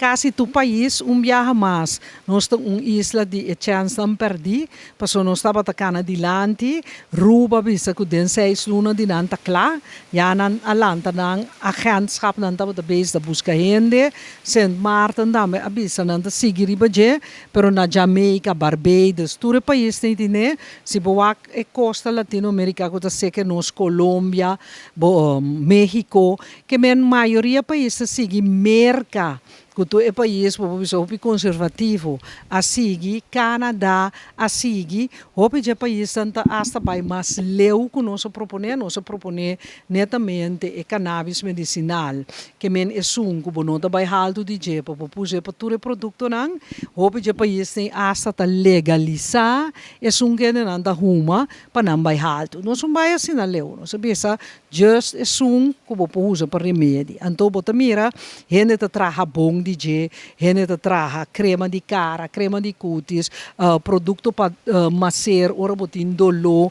Kasi tur pais un biaha mas. Nos ta un isla di e chènsnan pèrdí, pasobra nos tabata kana dilanti. Ruba a bisa ku den 6 luna di nan ta kla. Ya nan a lanta nan agentschap, nan tabata bezig ta buska hende. Sint Maarten tambe a bisa nan ta sigui riba dje, pero na Jamaica, Barbados, tur e paisnan tine. Si bo wak e kosta Latinoamerika ku ta serka nos, Colombia, bo, Mexico, ke men mayoria pais ta sigui. Merka, ku tur e pais bo bisa hopi konservativo, a sigui. Canada a sigui. Hopi dje paisnan ta hasta bai mas leu ku nos a proponé. Nos a proponé netamente e cannabis medisinal, ke men esun ku bo no ta bai haltu di dje pa bo puse pa tur e produktonan. Hopi dje paisnan hasta ta legalisá esun ku nan ta huma pa nan bai haltu. Nos no bai asina leu, nos a bisa just esun ku bo por usa pa remedi. Anto bo ta mira hende ta traha bon di dje, hende ta traha krema di kara, krema di kutis, produkto pa maser ora bo tin doló,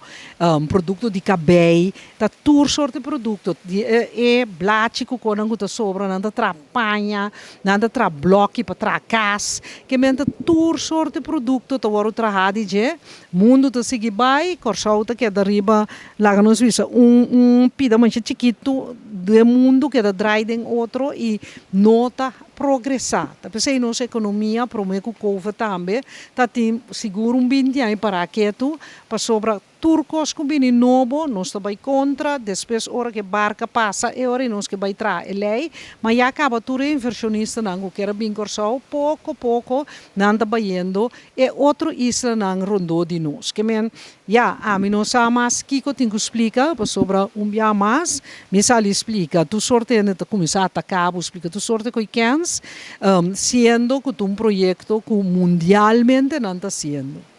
produkto di kabei, ta tur sorto di produkto. Di e blachi ku konan ku ta sobra, nan ta traha paña, nan ta traha blòki pa traha kas, ke men ta tur sorto di produkto ta wòrdu traha di dje. Mundu ta sigui bai, Kòrsou ta keda riba, laga nos bisa, un pida masha chikitu den mundu keda drai den otro i no ta progresá. Ta p'esei nos ekonomia promé ku COVID tambe ta tin sigur un 20 aña pará ketu, pasobra tur kos ku bini nobo nos ta bai kontra. Despues ora ku e barka pasa, e ora nos ke bai traha e lei, ma ya kaba tur e invershonistanan ku ker a bin Kòrsou, poko poko nan ta bayendo e otro islanan rondó di nos. Ke men ya, ami no sa mas kiko tin ku splika, pasobra un bia mas mi sali splika, tur sorto hende ta kuminsá ataká bo, splika tur sorto kos kens, siendo ku ta un proyekto ku mundialmente nan ta hasiendo.